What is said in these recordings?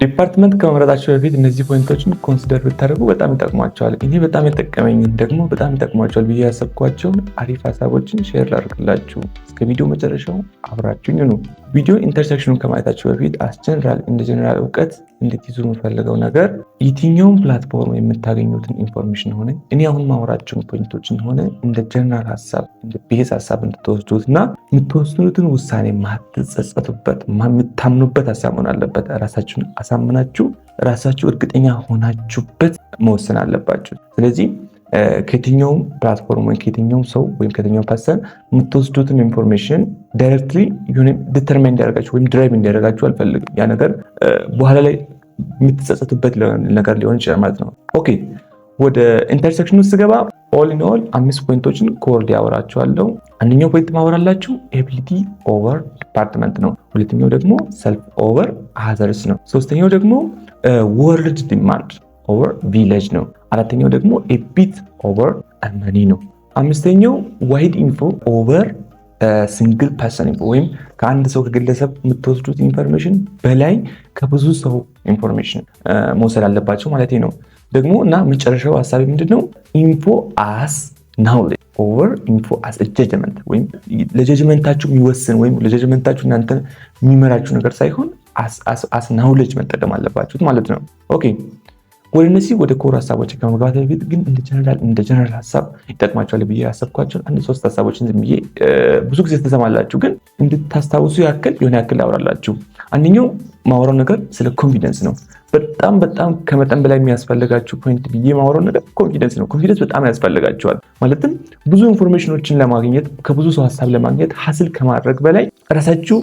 Department ከመምረጣችሁ በፊት እነዚህ point ኦችን consider ብታደርጉ በጣም ይጠቅሟችኋል። እኔ በጣም የጠቀመኝን ደግሞ በጣም ይጠቅሟችኋል ብዬ ያሰብኳቸውን አሪፍ ሀሳቦችን share ላድርግላችሁ። እስከ ቪዲዮ መጨረሻው አብራችሁኝ ሁኑ። ቪዲዮ intersection ኑን ከማየታችሁ በፊት as general እንደ ጀነራል እውቀት እንድትይዙ የምፈልገው ነገር የትኛውም platform የምታገኙትን information ሆነ እኔ አሁን ማወራቸውን point ኦችን ሆነ እንደ ጀነራል ሀሳብ፣ እንደ base ሀሳብ እንድትወስዱት እና የምትወስኑትን ውሳኔ ማትጸጸቱበት፣ የምታምኑበት ሀሳብ መሆን አለበት። ራሳችሁን አሳምናችሁ፣ ራሳችሁ እርግጠኛ ሆናችሁበት መወሰን አለባችሁ። ስለዚህ ከየትኛውም platform ወይም ከየትኛውም ሰው ወይም ከየትኛውም person የምትወስዱትን information directly determine እንዲያደርጋችሁ ወይም drive እንዲያደርጋችሁ አልፈልግም። ያ ነገር በኋላ ላይ የምትጸጸቱበት ነገር ሊሆን ይችላል ማለት ነው። Okay፣ ወደ intersection ውስጥ ስገባ all in all አምስት point ኦችን core ያወራችኋለሁ። አንደኛው point ማወራላችሁ ability over department ነው። ሁለተኛው ደግሞ self over others ነው። ሶስተኛው ደግሞ world demand over village ነው። አራተኛው ደግሞ a bit over many ነው። አምስተኛው wide info over single person info ወይም ከአንድ ሰው ከግለሰብ የምትወስዱት information በላይ ከብዙ ሰው information መውሰድ አለባችሁ ማለት ነው። ደግሞ እና መጨረሻው ሀሳቢ ምንድነው? Info as knowledge over info as judgment ወይም ለ judgment ኣችሁ የሚወስን ወይም ለ judgment ኣችሁ እናንተ የሚመራችሁ ነገር ሳይሆን as knowledge መጠቀም አለባችሁት ማለት ነው። Okay፣ ወደ እነዚህ ወደ core ሀሳቦች ከመግባት በፊት ግን እንደ ጀነራል ሀሳብ ይጠቅማችኋል ብዬ ያሰብኳቸውን አንድ ሶስት ሀሳቦችን ዝም ብዬ ብዙ ጊዜ ትሰማላችሁ፣ ግን እንድታስታውሱ ያክል የሆነ ያክል ላውራላችሁ። አንደኛው ማውራው ነገር ስለ confidence ነው። በጣም በጣም ከመጠን በላይ የሚያስፈልጋችሁ point ብዬ ማውራው ነገር confidence ነው። Confidence በጣም ያስፈልጋችኋል። ማለትም ብዙ information ኖችን ለማግኘት፣ ከብዙ ሰው ሀሳብ ለማግኘት hustle ከማድረግ በላይ ራሳችሁ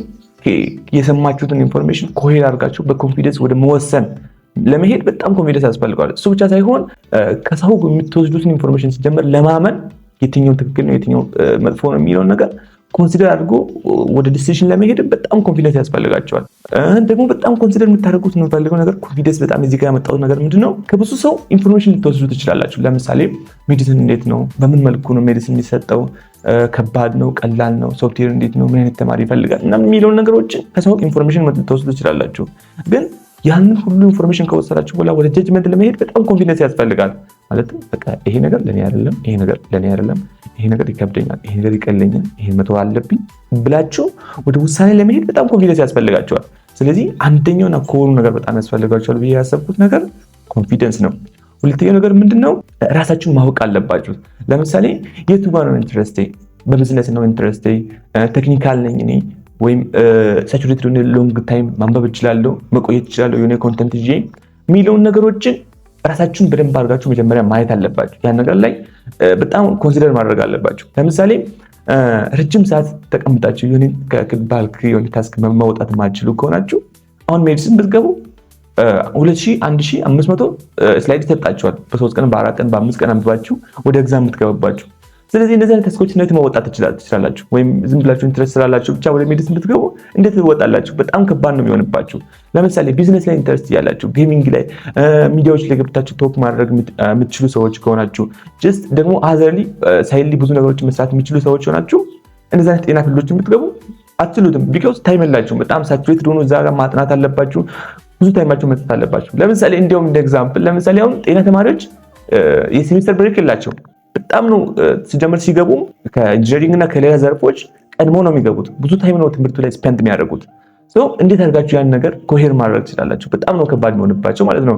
የሰማችሁትን information cohere አድርጋችሁ በ confidence ወደ መወሰን ለመሄድ በጣም confidence ያስፈልገዋል። እሱ ብቻ ሳይሆን ከሰው የምትወስዱትን information ሲጀመር ለማመን የትኛው ትክክል ነው፣ የትኛው መጥፎ ነው የሚለውን ነገር consider አድርጎ ወደ decision ለመሄድ በጣም confidence ያስፈልጋችኋል። ደግሞ በጣም consider የምታደርጉት የምፈልገው ነገር confidence በጣም እዚህ ጋር ያመጣሁት ነገር ምንድን ነው? ከብዙ ሰው information ልትወስዱ ትችላላችሁ። ለምሳሌ medicine እንዴት ነው? በምን መልኩ ነው medicine የሚሰጠው? ከባድ ነው? ቀላል ነው? ሶፍትዌር እንዴት ነው? ምን አይነት ተማሪ ይፈልጋል? እና የሚለውን ነገሮችን ከሰው information ልትወስዱ ትችላላችሁ። ግን ያንን ሁሉ information ከወሰዳችሁ በኋላ ወደ judgment ለመሄድ በጣም confidence ያስፈልጋል። ማለትም በቃ ይሄ ነገር ለኔ አይደለም፣ ይሄ ነገር ለኔ አይደለም፣ ይሄ ነገር ይከብደኛል፣ ይሄ ነገር ይቀለኛል፣ ይሄን መተው አለብኝ ብላችሁ ወደ ውሳኔ ለመሄድ በጣም confidence ያስፈልጋችኋል። ስለዚህ አንደኛውና core ኡ ነገር በጣም ያስፈልጋችኋል ብዬ ያሰብኩት ነገር confidence ነው። ሁለተኛው ነገር ምንድን ነው? ራሳችሁን ማወቅ አለባችሁ። ለምሳሌ የቱ ጋር ነው interest ኤ? በቢዝነስ ነው interest ኤ? Technical ነኝ እኔ ወይም saturated የሆነ long time ማንበብ እችላለሁ፣ መቆየት እችላለሁ የሆነ content ይዤ የሚለውን ነገሮችን ራሳችሁን በደንብ አድርጋችሁ መጀመሪያ ማየት አለባችሁ። ያን ነገር ላይ በጣም consider ማድረግ አለባችሁ። ለምሳሌ ረጅም ሰዓት ተቀምጣችሁ የሆነ bulk የሆነ task መውጣት ማትችሉ ከሆናችሁ አሁን medicine ብትገቡ 2000፣ 1500 slide ይሰጣችኋል። በ3 ቀን፣ በ4 ቀን፣ በ5 ቀን አንብባችሁ ወደ exam የምትገቡባችሁ። ስለዚህ እንደዚህ አይነት task ኦች እንዴት መወጣት ትችላላችሁ? ወይም ዝም ብላችሁ interest ስላላችሁ ብቻ ወደ medicine ብትገቡ እንዴት ትወጣላችሁ? በጣም ከባድ ነው የሚሆንባችሁ። ለምሳሌ ቢዝነስ ላይ interest እያላችሁ፣ gaming ላይ፣ ሚዲያዎች ላይ ገብታችሁ talk ማድረግ የምትችሉ ሰዎች ከሆናችሁ፣ just ደግሞ otherly sidely ብዙ ነገሮች መስራት የምትችሉ ሰዎች ሆናችሁ እንደዚህ አይነት ጤና field ኦች የምትገቡ አትችሉትም። Because time የላችሁም። በጣም saturated ሆኖ እዛ ጋር ማጥናት አለባችሁ። ብዙ time ኣችሁ መስጠት አለባችሁ። ለምሳሌ እንዲያውም እንደ example ለምሳሌ አሁን ጤና ተማሪዎች የ semester break የላቸውም። በጣም ነው ሲጀምር ሲገቡም ከ engineering እና ከሌላ ዘርፎች ቀድሞ ነው የሚገቡት። ብዙ time ነው ትምህርቱ ላይ spend የሚያደርጉት። እንዴት አድርጋችሁ ያን ነገር cohere ማድረግ ትችላላችሁ? በጣም ነው ከባድ የሚሆንባቸው ማለት ነው።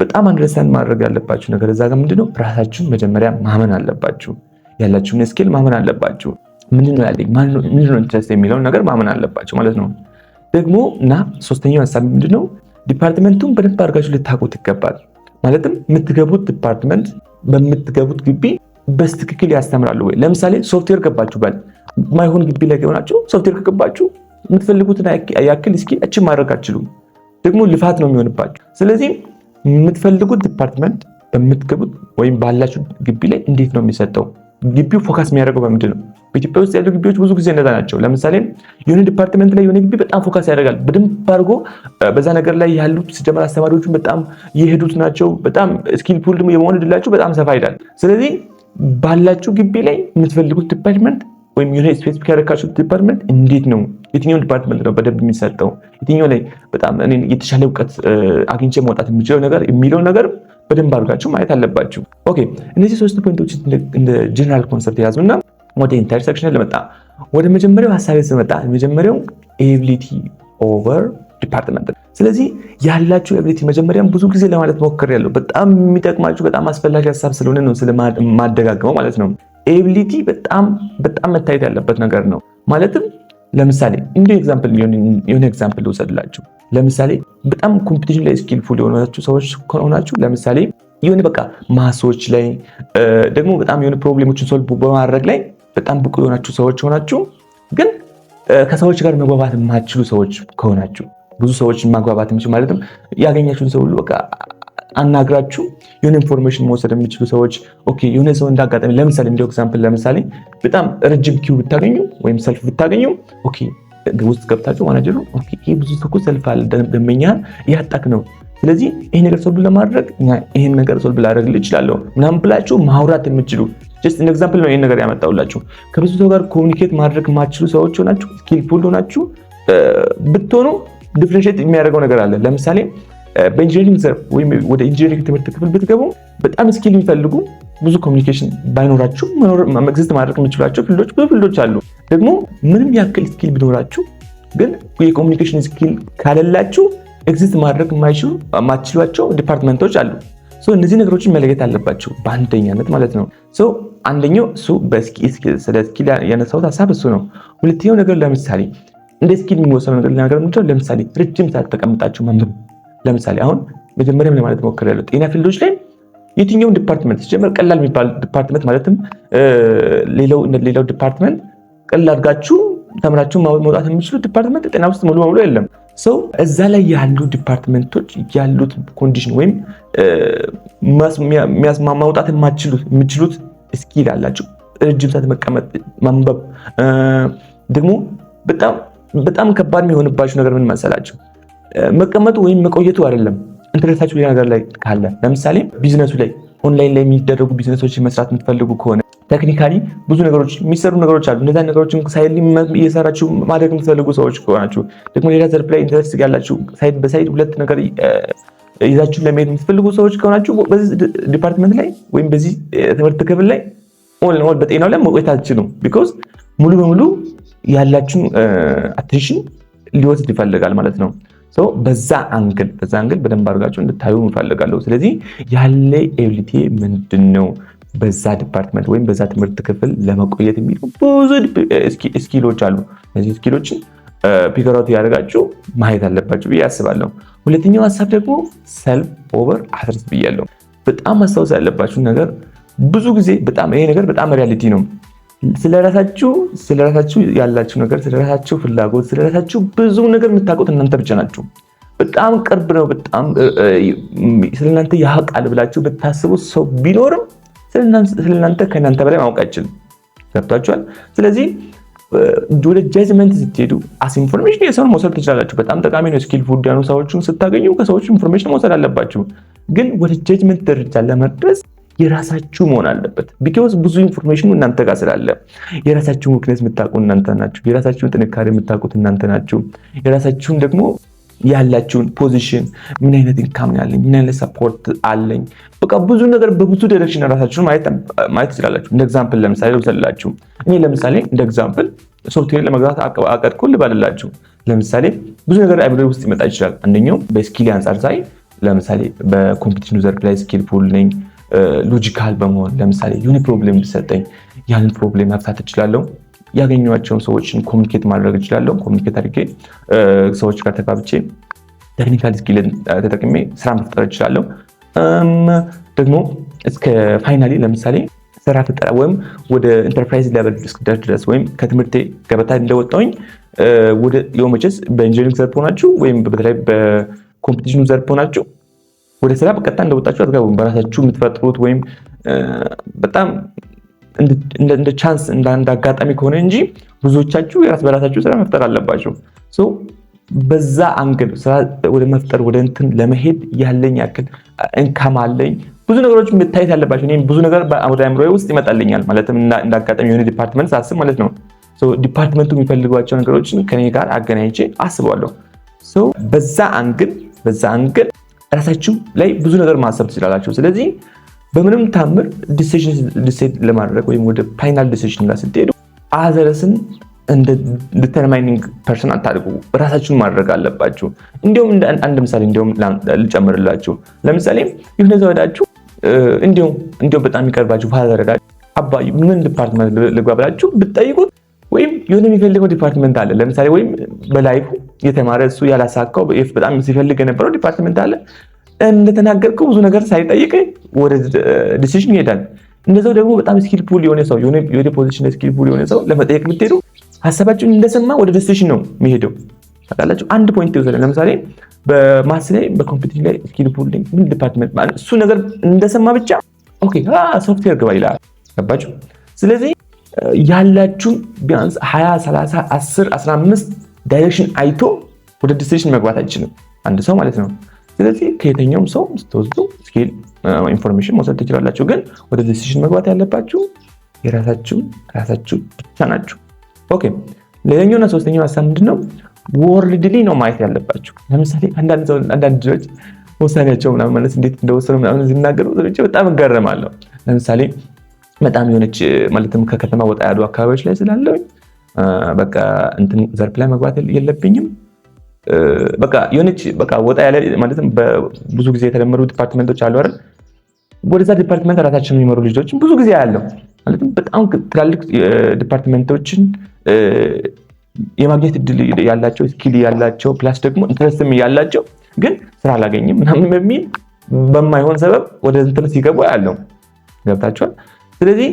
በጣም understand ማድረግ ያለባችሁ ነገር እዛ ጋር ምንድነው? ራሳችሁን መጀመሪያ ማመን አለባችሁ። ያላችሁን skill ማመን አለባችሁ። ምንድን ነው ያለኝ፣ ምንድን ነው interest የሚለውን ነገር ማመን አለባችሁ ማለት ነው። ደግሞ እና ሶስተኛው ሀሳብ ምንድነው? Department ኡን በደንብ አድርጋችሁ ልታውቁት ይገባል። ማለትም የምትገቡት department በምትገቡት ግቢ በትክክል ያስተምራሉ ወይ? ለምሳሌ ሶፍትዌር ገባችሁ በል ማይሆን ግቢ ላይ ሆናችሁ ሶፍትዌር ከገባችሁ የምትፈልጉትን ያክል skill achieve ማድረግ አትችሉም። ደግሞ ልፋት ነው የሚሆንባችሁ። ስለዚህ የምትፈልጉት department በምትገቡት ወይም ባላችሁ ግቢ ላይ እንዴት ነው የሚሰጠው? ግቢው focus የሚያደርገው በምንድን ነው? በኢትዮጵያ ውስጥ ያሉ ግቢዎች ብዙ ጊዜ እንደዛ ናቸው። ለምሳሌ የሆነ department ላይ የሆነ ግቢ በጣም focus ያደርጋል በደንብ አድርጎ በዛ ነገር ላይ ያሉት ሲጀመር አስተማሪዎቹን በጣም የሄዱት ናቸው። በጣም skillful የመሆን እድላቸው በጣም ሰፋ ይላል። ስለዚህ ባላችሁ ግቢ ላይ የምትፈልጉት department ወይም የሆነ specific ያደረጋችሁት department እንዴት ነው፣ የትኛውን department ነው በደንብ የሚሰጠው፣ የትኛው ላይ በጣም እኔ የተሻለ እውቀት አግኝቼ መውጣት የምችለው ነገር የሚለው ነገር በደንብ አድርጋችሁ ማየት አለባችሁ። Okay፣ እነዚህ ሶስት point ኦች እንደ general concept ያዙና ወደ intersection ልመጣ። ወደ መጀመሪያው ሀሳቤ ስመጣ የመጀመሪያው ability over department። ስለዚህ ያላችሁ ability መጀመሪያም ብዙ ጊዜ ለማለት ሞክሬያለሁ። በጣም የሚጠቅማችሁ በጣም አስፈላጊ ሀሳብ ስለሆነ ነው ስለማደጋግመው ማለት ነው። Ability በጣም በጣም መታየት ያለበት ነገር ነው። ማለትም ለምሳሌ እንደ example የሆነ example ልውሰድላችሁ። ለምሳሌ በጣም competition ላይ skillful የሆናችሁ ሰዎች ከሆናችሁ፣ ለምሳሌ የሆነ በቃ maths ኦች ላይ ደግሞ በጣም የሆነ problem ኦችን solve በማድረግ ላይ በጣም ብቁ የሆናችሁ ሰዎች ሆናችሁ ግን ከሰዎች ጋር መግባባት የማትችሉ ሰዎች ከሆናችሁ፣ ብዙ ሰዎችን ማግባባት የሚችሉ፣ ማለትም ያገኛችሁን ሰው ሁሉ በቃ አናግራችሁ የሆነ information መውሰድ የሚችሉ ሰዎች፣ okay፣ የሆነ ሰው እንዳጋጣሚ ለምሳሌ እንደ example ለምሳሌ በጣም ረጅም queue ብታገኙ ወይም ሰልፍ ብታገኙ፣ okay፣ ውስጥ ገብታችሁ ማናጀሩ "okay፣ ይሄ ብዙ ሰው ሰልፍ አለ፣ ደንበኛህን እያጣክ ነው፣ ስለዚህ ይሄ ነገር solve ለማድረግ ይሄን ነገር solve ላደርግልህ እችላለሁ" ምናምን ብላችሁ ማውራት የምትችሉ፣ just እንደ example ነው ይሄን ነገር ያመጣሁላችሁ። ከብዙ ሰው ጋር communicate ማድረግ የማትችሉ ሰዎች ሆናችሁ skillful ሆናችሁ ብትሆኑ differentiate የሚያደርገው ነገር አለ። ለምሳሌ በ engineering ዘርፍ ወይም ወደ engineering ትምህርት ክፍል ብትገቡ በጣም skill የሚፈልጉ፣ ብዙ communication ባይኖራችሁ exist ማድረግ የምችሏቸው field ኦች ብዙ field ኦች አሉ። ደግሞ ምንም ያክል skill ቢኖራችሁ ግን የ communication skill ካለላችሁ exist ማድረግ የማትችሏቸው department ኦች አሉ። እነዚህ ነገሮችን መለየት አለባችሁ በአንደኛነት ማለት ነው። አንደኛው እሱ ስለ skill ያነሳሁት ሀሳብ እሱ ነው። ሁለተኛው ነገር ለምሳሌ እንደ skill የሚወሰነው ነገር ምንድነው? ለምሳሌ ረጅም ሰዓት ተቀምጣችሁ ማንበብ። ለምሳሌ አሁን መጀመሪያም ለማለት ሞክሬያለሁ። ጤና field ኦች ላይ የትኛውን department ሲጀመር ቀላል የሚባል department፣ ማለትም ሌላው department ቀላል አድርጋችሁ ተምራችሁ መውጣት የሚችሉ department ጤና ውስጥ ሙሉ በሙሉ የለም። So እዛ ላይ ያሉ department ኦች ያሉት condition ወይም ማውጣት የምችሉት skill አላቸው። ረጅም ሰዓት መቀመጥ ማንበብ ደግሞ በጣም በጣም ከባድ የሚሆንባችሁ ነገር ምን መሰላችሁ? መቀመጡ ወይም መቆየቱ አይደለም፣ interest ኣችሁ ሌላ ነገር ላይ ካለ፣ ለምሳሌ ቢዝነሱ ላይ፣ ኦንላይን ላይ የሚደረጉ ቢዝነሶችን መስራት የምትፈልጉ ከሆነ፣ technically ብዙ ነገሮች የሚሰሩ ነገሮች አሉ። እነዚያን ነገሮችን side እየሰራችሁ ማድረግ የምትፈልጉ ሰዎች ከሆናችሁ፣ ደግሞ ሌላ ዘርፍ ላይ interest ያላችሁ፣ side በ side ሁለት ነገር ይዛችሁ ለመሄድ የምትፈልጉ ሰዎች ከሆናችሁ በዚህ department ላይ ወይም በዚህ ትምህርት ክፍል ላይ በጤናው ላይ መቆየት አትችሉም። Because ሙሉ በሙሉ ያላችሁን attention ሊወስድ ይፈልጋል ማለት ነው። በዛ angle በደንብ አድርጋችሁ እንድታዩ እፈልጋለሁ። ስለዚህ ያለ ability ምንድን ነው በዛ department ወይም በዛ ትምህርት ክፍል ለመቆየት የሚሉ ብዙ skill ኦች አሉ። እነዚህ skill ኦችን figure out እያደረጋችሁ ማየት አለባችሁ ብዬ አስባለሁ። ሁለተኛው ሀሳብ ደግሞ self over others ብያለሁ። በጣም ማስታወስ ያለባችሁ ነገር፣ ብዙ ጊዜ በጣም ይሄ ነገር በጣም reality ነው። ስለራሳችሁ ያላችሁ ነገር፣ ስለራሳችሁ ፍላጎት፣ ስለራሳችሁ ብዙ ነገር የምታውቁት እናንተ ብቻ ናችሁ። በጣም ቅርብ ነው። በጣም ስለእናንተ ያውቃል ብላችሁ ብታስቡ ሰው ቢኖርም ስለእናንተ ከእናንተ በላይ ማወቅ አይችልም። ገብቷችኋል? ስለዚህ ወደ judgment ስትሄዱ as information የሰውን መውሰድ ትችላላችሁ። በጣም ጠቃሚ ነው። Skillful የሆኑ ሰዎችን ስታገኙ ከሰዎች information መውሰድ አለባችሁ። ግን ወደ judgment ደረጃ ለመድረስ የራሳችሁ መሆን አለበት። Because ብዙ information ኑ እናንተ ጋር ስላለ የራሳችሁን weakness የምታውቁ እናንተ ናችሁ። የራሳችሁን ጥንካሬ የምታውቁት እናንተ ናችሁ። የራሳችሁን ደግሞ ያላችሁን position፣ ምን አይነት income ያለኝ፣ ምን አይነት support አለኝ፣ በቃ ብዙ ነገር በብዙ direction ራሳችሁን ማየት ትችላላችሁ። እንደ example ለምሳሌ ልውሰድላችሁ። እኔ ለምሳሌ እንደ example ሶፍትዌር ለመግዛት አቀድኩ ልበልላችሁ። ለምሳሌ ብዙ ነገር አይምሮ ውስጥ ይመጣ ይችላል። አንደኛው በ skill አንጻር ሳይ ለምሳሌ በ computing ዘርፍ ላይ skillful ነኝ። Logical በመሆን ለምሳሌ የሆነ problem ቢሰጠኝ ያንን problem መፍታት እችላለሁ። ያገኘኋቸውን ሰዎችን communicate ማድረግ እችላለሁ። Communicate አድርጌ ሰዎች ጋር ተግባብቼ technical skill ን ተጠቅሜ ስራ መፍጠር እችላለሁ። ደግሞ እስከ finally ለምሳሌ ስራ ፈጠራ ወይም ወደ enterprise level እስክደርስ ድረስ ወይም ከትምህርቴ ገበታ እንደወጣሁኝ ወደ የመቼስ በ engineering ዘርፍ ሆናችሁ ወይም በተለይ በ competition ኑ ዘርፍ ሆናችሁ ወደ ስራ በቀጥታ እንደወጣችሁ አትገቡም። በራሳችሁ የምትፈጥሩት ወይም በጣም እንደ chance እንደ አጋጣሚ ከሆነ እንጂ ብዙዎቻችሁ የራስ በራሳችሁ ስራ መፍጠር አለባችሁ። በዛ angle ስራ ወደ መፍጠር ወደ እንትን ለመሄድ ያለኝ ያክል income አለኝ። ብዙ ነገሮች መታየት ያለባቸው። እኔም ብዙ ነገር ወደ አእምሮዬ ውስጥ ይመጣልኛል። ማለትም እንዳጋጣሚ የሆነ department ሳስብ ማለት ነው። Department ኡ የሚፈልጓቸው ነገሮችን ከኔ ጋር አገናኝቼ አስበዋለሁ። በዛ angle ራሳችሁ ላይ ብዙ ነገር ማሰብ ትችላላችሁ። ስለዚህ በምንም ታምር decision decide ለማድረግ ወይም ወደ final decision ጋር ስትሄዱ others ን እንደ determining person አታድርጉ። ራሳችሁን ማድረግ አለባችሁ። እንዲሁም አንድ ምሳሌ እንዲሁም ልጨምርላችሁ። ለምሳሌ የሆነ ሰው ሄዳችሁ እንዲሁም በጣም የሚቀርባችሁ father ሄዳችሁ አባ ምን department ልግባ ብላችሁ ብትጠይቁት ወይም የሆነ የሚፈልገው department አለ። ለምሳሌ ወይም በ life ኡ የተማረ እሱ ያላሳካው በጣም ሲፈልግ የነበረው department አለ። እንደተናገርከው ብዙ ነገር ሳይጠይቅ ወደ decision ይሄዳል። እንደዛው ደግሞ በጣም skillful የሆነ ሰው፣ የሆነ position skillful የሆነ ሰው ለመጠየቅ ብትሄዱ ሀሳባችሁን እንደሰማ ወደ decision ነው የሚሄደው። ታውቃላችሁ፣ አንድ point ይወስዳል። ለምሳሌ በ maths ላይ፣ በ computing ላይ skillful ምን department እሱ ነገር እንደሰማ ብቻ okay software ግባ ይላል። ገባችሁ? ስለዚህ ያላችሁን ቢያንስ 20፣ 30፣ 10፣ 15 direction አይቶ ወደ decision መግባት አይችልም አንድ ሰው ማለት ነው። ስለዚህ ከየትኛውም ሰው ስትወስዱ skill information መውሰድ ትችላላችሁ። ግን ወደ decision መግባት ያለባችሁ የራሳችሁ ራሳችሁ ብቻ ናችሁ። Okay፣ ሌላኛውና ሶስተኛው ሀሳብ ምንድነው? Worldly ነው ማየት ያለባችሁ። ለምሳሌ አንዳንድ ልጆች ውሳኔያቸው ምናምን ማለት እንዴት እንደወሰኑ ምናምን ሲናገሩ በጣም እገረማለሁ። ለምሳሌ በጣም የሆነች ማለትም ከከተማ ወጣ ያሉ አካባቢዎች ላይ ስላለሁኝ በቃ እንትን ዘርፍ ላይ መግባት የለብኝም፣ በቃ የሆነች በቃ ወጣ ያለ ማለትም ብዙ ጊዜ የተለመዱ department ኦች አሉ አይደል? ወደዛ department ራሳቸውን የሚመሩ ልጆችን ብዙ ጊዜ ያለው ማለትም በጣም ትላልቅ department ኦችን የማግኘት እድል ያላቸው፣ skill ያላቸው፣ plus ደግሞ interest ም ያላቸው ግን ስራ አላገኝም ምናምን በሚል በማይሆን ሰበብ ወደ እንትን ሲገቡ ያለው ገብታችኋል። ስለዚህ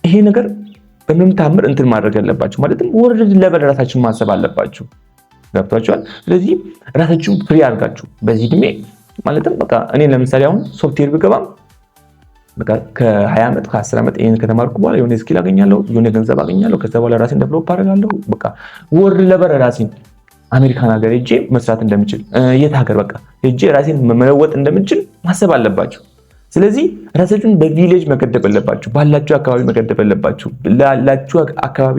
ይሄ ነገር በምንም ታምር እንትን ማድረግ ያለባችሁ ማለትም world level ራሳችሁን ማሰብ አለባችሁ። ገብቷችኋል። ስለዚህ ራሳችሁን free አድርጋችሁ በዚህ እድሜ ማለትም በቃ እኔ ለምሳሌ አሁን ሶፍትዌር ብገባም በቃ ከ20 ዓመት፣ ከ10 ዓመት ይሄን ከተማርኩ በኋላ የሆነ skill አገኛለሁ፣ የሆነ ገንዘብ አገኛለሁ። ከዛ በኋላ ራሴን develop አደርጋለሁ። በቃ world level ራሴን አሜሪካን ሀገር ሄጄ መስራት እንደምችል፣ የት ሀገር በቃ ሄጄ ራሴን መለወጥ እንደምችል ማሰብ አለባችሁ። ስለዚህ ራሳችሁን በ village መገደብ የለባችሁ፣ ባላችሁ አካባቢ መገደብ የለባችሁ። ላላችሁ አካባቢ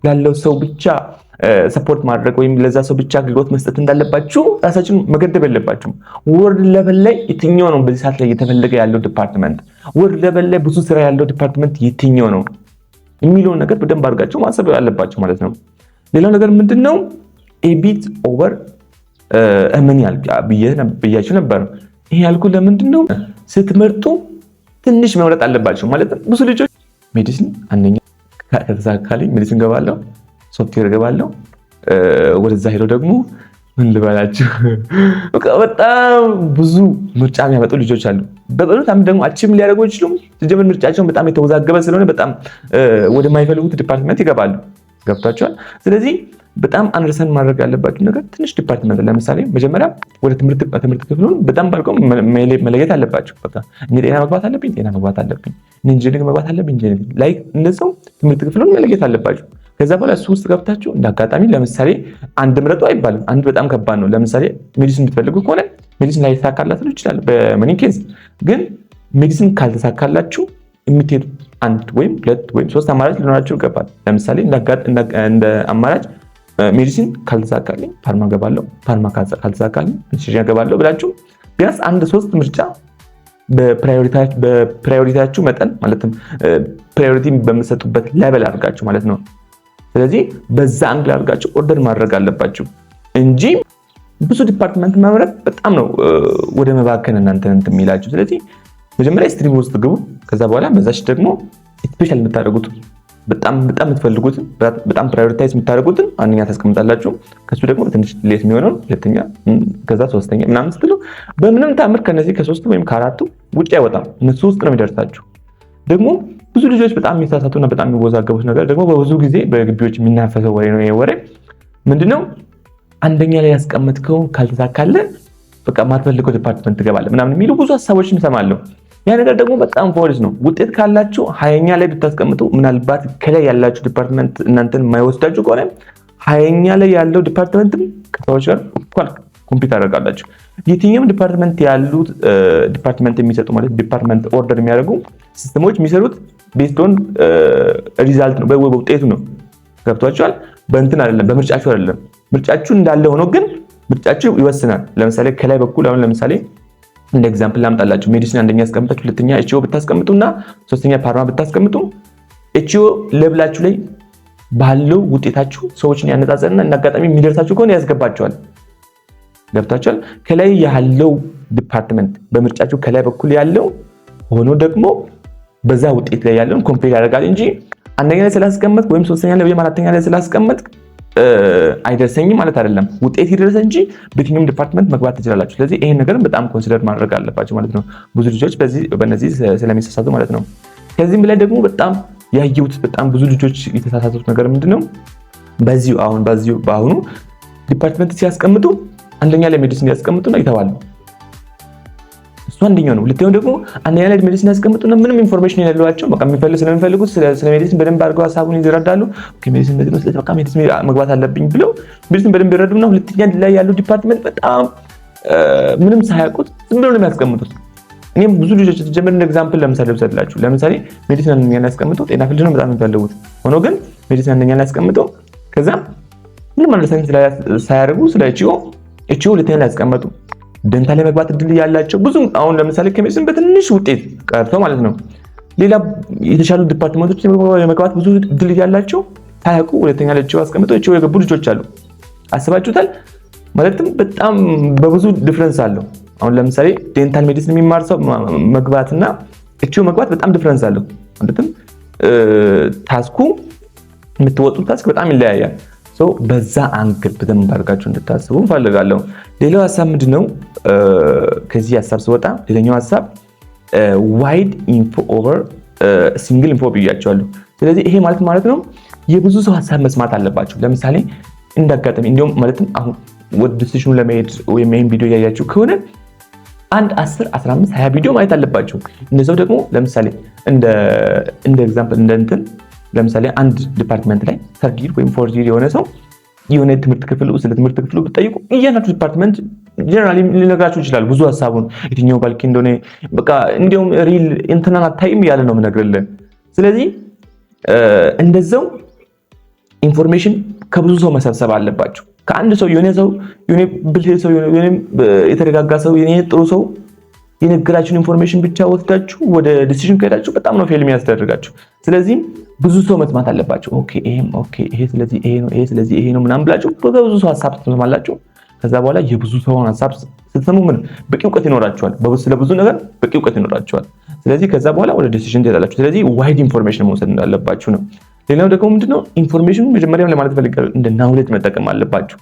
ላለው ሰው ብቻ support ማድረግ ወይም ለዛ ሰው ብቻ አገልግሎት መስጠት እንዳለባችሁ ራሳችሁን መገደብ የለባችሁም። World level ላይ የትኛው ነው በዚህ ሰዓት ላይ እየተፈለገ ያለው department፣ world level ላይ ብዙ ስራ ያለው department የትኛው ነው የሚለውን ነገር በደንብ አድርጋችሁ ማሰብ ያለባችሁ ማለት ነው። ሌላው ነገር ምንድን ነው? A bit over ምን ብያችሁ ነበር። ይሄ ያልኩ ለምንድን ነው? ስትመርጡ ትንሽ መምረጥ አለባችሁ። ማለት ብዙ ልጆች medicine አንደኛ ከተሳካልኝ medicine ገባለሁ፣ ሶፍትዌር ገባለሁ። ወደዛ ሄደው ደግሞ ምን ልበላችሁ በጣም ብዙ ምርጫ የሚያመጡ ልጆች አሉ። በጣም ደግሞ achieve ሊያደርጉ አይችሉም። ሲጀምር ምርጫቸውን በጣም የተወዛገበ ስለሆነ በጣም ወደማይፈልጉት department ይገባሉ። ገብቷቸዋል። ስለዚህ በጣም understand ማድረግ ያለባችሁ ነገር ትንሽ department፣ ለምሳሌ መጀመሪያ ወደ ትምህርት ክፍሉን በጣም ባልቀው መለየት አለባችሁ። በቃ እኔ ጤና መግባት አለብኝ፣ ጤና መግባት አለብኝ፣ እኔ engineering መግባት አለብኝ፣ engineering like እንደዛው ትምህርት ክፍሉን መለየት አለባችሁ። ከዛ በኋላ እሱ ውስጥ ገብታችሁ እንደ አጋጣሚ ለምሳሌ አንድ ምረጡ አይባልም። አንድ በጣም ከባድ ነው። ለምሳሌ medicine የምትፈልጉ ከሆነ medicine ላይሳካላችሁ ይችላል። በ many case ግን medicine ካልተሳካላችሁ የምትሄዱ አንድ ወይም ሁለት ወይም ሶስት አማራጭ ሊኖራችሁ ይገባል። ለምሳሌ እንደ አማራጭ medicine ካልተሳካልኝ pharma ገባለሁ፣ pharma ካልተሳካልኝ anesthesia ገባለሁ ብላችሁ ቢያንስ አንድ ሶስት ምርጫ በ priority ያችሁ መጠን ማለትም priority በምትሰጡበት level አድርጋችሁ ማለት ነው። ስለዚህ በዛ angle አድርጋችሁ order ማድረግ አለባችሁ እንጂ ብዙ department መምረጥ በጣም ነው ወደ መባከን እናንተን እንትን የሚላችሁ። ስለዚህ መጀመሪያ stream ውስጥ ግቡ። ከዛ በኋላ በዛች ደግሞ special የምታደርጉት፣ በጣም በጣም የምትፈልጉትን፣ በጣም prioritize የምታደርጉትን አንደኛ ታስቀምጣላችሁ። ከሱ ደግሞ ትንሽ less የሚሆነውን ሁለተኛ፣ ከዛ ሶስተኛ ምናምን ስትሉ በምንም ታምር ከነዚህ ከሶስቱ ወይም ከአራቱ ውጭ አይወጣም። እነሱ ውስጥ ነው የሚደርሳችሁ። ደግሞ ብዙ ልጆች በጣም የሚሳሳቱና በጣም የሚወዛገቡት ነገር ደግሞ በብዙ ጊዜ በግቢዎች የሚናፈሰው ወሬ ነው። ይሄ ወሬ ምንድነው? አንደኛ ላይ ያስቀመጥከው ካልተሳካልህ በቃ ማትፈልገው department ትገባለህ ምናምን የሚሉ ብዙ ሀሳቦችን እሰማለሁ። ያ ነገር ደግሞ በጣም false ነው። ውጤት ካላችሁ 20ኛ ላይ ብታስቀምጡ ምናልባት ከላይ ያላችሁ department እናንተን የማይወስዳችሁ ከሆነ 20ኛ ላይ ያለው department ም ከሰዎች ጋር እኩል Compete ታደርጋላችሁ። የትኛውም department ያሉት department የሚሰጡ፣ ማለት department order የሚያደርጉ system ኦች የሚሰሩት based on result ነው፣ በውጤቱ ነው። ገብቷችኋል? በእንትን አይደለም፣ በምርጫችሁ አይደለም። ምርጫችሁ እንዳለ ሆኖ ግን ምርጫችሁ ይወስናል። ለምሳሌ ከላይ በኩል አሁን ለምሳሌ እንደ example ላምጣላችሁ። Medicine አንደኛ ያስቀምጣችሁ፣ ሁለተኛ HO ብታስቀምጡ እና ሶስተኛ pharma ብታስቀምጡ HO level ኣችሁ ላይ ባለው ውጤታችሁ ሰዎችን ያነጻጸርና እንደ አጋጣሚ የሚደርሳችሁ ከሆነ ያስገባችኋል። ገብታችኋል? ከላይ ያለው department በምርጫችሁ ከላይ በኩል ያለው ሆኖ ደግሞ በዛ ውጤት ላይ ያለውን compare ያደርጋል እንጂ አንደኛ ላይ ስላስቀመጥክ ወይም ሶስተኛ ላይ ወይም አራተኛ ላይ ስላስቀመጥክ አይደርሰኝም ማለት አይደለም። ውጤት ይደርስ እንጂ በየትኛውም department መግባት ትችላላችሁ። ስለዚህ ይሄን ነገር በጣም consider ማድረግ አለባችሁ ማለት ነው። ብዙ ልጆች በዚህ በእነዚህ ስለሚሳሳቱ ማለት ነው። ከዚህም በላይ ደግሞ በጣም ያየሁት፣ በጣም ብዙ ልጆች የተሳሳቱት ነገር ምንድነው? በዚሁ አሁን በዚሁ በአሁኑ department ሲያስቀምጡ አንደኛ ላይ medicine ያስቀምጡና ይተዋሉ። እሱ አንደኛው ነው። ሁለተኛው ደግሞ አንደኛ ላይ medicine ያስቀምጡና ምንም information የሌሏቸው፣ በቃ የሚፈልግ ስለሚፈልጉት ስለ medicine በደንብ አድርገው ሀሳቡን ይረዳሉ። Okay, medicine እንደዚህ ነው፣ ስለዚህ በቃ medicine መግባት አለብኝ ብለው medicine በደንብ ይረዱና ሁለተኛ ላይ ያለው department በጣም ምንም ሳያውቁት ዝም ብለው ነው የሚያስቀምጡት። እኔም ብዙ ልጆች ተጀመር እንደ example ለምሳሌ ልውሰድላችሁ። ለምሳሌ medicine አንደኛ ላይ ያስቀምጠው፣ ጤና field ነው በጣም የሚፈልጉት፣ ሆኖ ግን medicine አንደኛ ላይ ያስቀምጠው፣ ከዛ ምንም understand ሳያደርጉ ስለ HO HO ሁለተኛ ላይ ያስቀመጡ፣ dental የመግባት እድል ያላቸው ብዙ፣ አሁን ለምሳሌ ከ medicine በትንሽ ውጤት ቀርተው ማለት ነው፣ ሌላ የተሻሉ department ኦች የመግባት ብዙ እድል ያላቸው ሳያውቁ ሁለተኛ ላይ HO አስቀምጠው HO የገቡ ልጆች አሉ። አስባችሁታል? ማለትም በጣም በብዙ difference አለው። አሁን ለምሳሌ dental medicine የሚማር ሰው መግባትና HO መግባት በጣም difference አለው። ማለትም task ኡ፣ የምትወጡት task በጣም ይለያያል። በዛ angle በደንብ አድርጋችሁ እንድታስቡ እፈልጋለሁ። ሌላው ሀሳብ ምንድን ነው? ከዚህ ሀሳብ ስወጣ ሌላኛው ሀሳብ wide info over single info ብያቸዋለሁ። ስለዚህ ይሄ ማለት ነው የብዙ ሰው ሀሳብ መስማት አለባችሁ። ለምሳሌ እንዳጋጣሚ እንዲሁም ማለትም አሁን ወደ decision ኑ ለመሄድ ወይም ይህን ቪዲዮ እያያችሁ ከሆነ አንድ 10፣ 15፣ 20 ቪዲዮ ማየት አለባችሁ። እንደዛው ደግሞ ለምሳሌ እንደ example እንደ እንትን ለምሳሌ አንድ department ላይ third year ወይም fourth year የሆነ ሰው የሆነ ትምህርት ክፍል፣ ስለ ትምህርት ክፍሉ ብትጠይቁ እያንዳንዱ department generally ሊነግራችሁ ይችላል። ብዙ ሀሳቡን፣ የትኛው bulky እንደሆነ፣ በቃ እንዲያውም real እንትናን አታይም እያለ ነው የምነግርልህ። ስለዚህ እንደዛው information ከብዙ ሰው መሰብሰብ አለባችሁ። ከአንድ ሰው፣ የሆነ ሰው፣ የሆነ ብልህ ሰው፣ የሆነ የተረጋጋ ሰው፣ የሆነ ጥሩ ሰው የነገራችሁን information ብቻ ወስዳችሁ ወደ decision ከሄዳችሁ በጣም ነው fail የሚያስደርጋችሁ። ስለዚህ ብዙ ሰው መስማት አለባችሁ። Okay, ይሄም okay፣ ይሄ ስለዚህ ይሄ ነው፣ ይሄ ስለዚህ ይሄ ነው ምናምን ብላችሁ ብዙ ሰው ሀሳብ ትሰማላችሁ። ከዛ በኋላ የብዙ ሰውን ሀሳብ ስትሰሙ ምን በቂ እውቀት ይኖራችኋል። ስለ ብዙ ነገር በቂ እውቀት ይኖራችኋል። ስለዚህ ከዛ በኋላ ወደ decision ትሄዳላችሁ። ስለዚህ wide information መውሰድ እንዳለባችሁ ነው። ሌላው ደግሞ ምንድነው? Information ኑ መጀመሪያም ለማለት ፈልጋለሁ፣ እንደ knowledge መጠቀም አለባችሁ።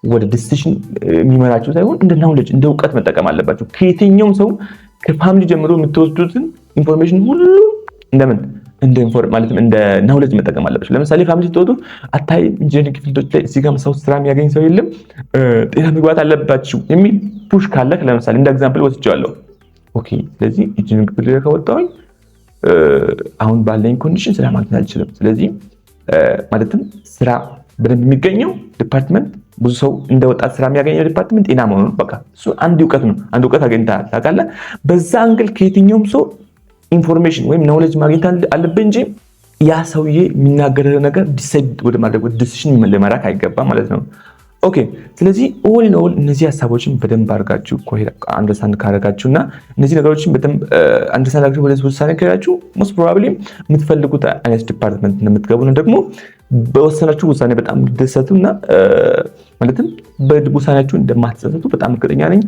ወደ decision የሚመራችሁ ሳይሆን እንደ knowledge፣ እንደ እውቀት መጠቀም አለባችሁ። ከየትኛውም ሰው፣ ከ family ጀምሮ የምትወስዱትን information ሁሉ እንደምን እንደ ማለትም እንደ knowledge መጠቀም አለባችሁ። ለምሳሌ family ስትወጡ አታይ engineering field ኦች ላይ እዚህ ጋር ሰው ስራ የሚያገኝ ሰው የለም፣ ጤና መግባት አለባችሁ የሚል push ካለ፣ ለምሳሌ እንደ example ወስጄዋለሁ። Okay, ስለዚህ engineering field ላይ ከወጣሁኝ አሁን ባለኝ condition ስራ ማግኘት አልችልም። ስለዚህ ማለትም ስራ በደንብ የሚገኘው department፣ ብዙ ሰው እንደ ወጣት ስራ የሚያገኘው department ጤና መሆኑን፣ በቃ እሱ አንድ እውቀት ነው። አንድ እውቀት አግኝተሃል፣ ታውቃለህ። በዛ angle ከየትኛውም ሰው information ወይም knowledge ማግኘት አለብህ እንጂ ያ ሰውዬ የሚናገረው ነገር decide ወደ ማድረግ፣ ወደ decision ለመራክ አይገባም ማለት ነው። Okay, ስለዚህ all in all እነዚህ ሀሳቦችን በደንብ አድርጋችሁ understand ካደረጋችሁ እና እነዚህ ነገሮችን በደንብ understand አድርጋችሁ ወደ ውሳኔ ከሄዳችሁ most probably የምትፈልጉት አይነት department እንደምትገቡ ነው። ደግሞ በወሰናችሁ ውሳኔ በጣም ደሰቱ እና ማለትም በውሳኔያችሁ እንደማትጸጸቱ በጣም እርግጠኛ ነኝ።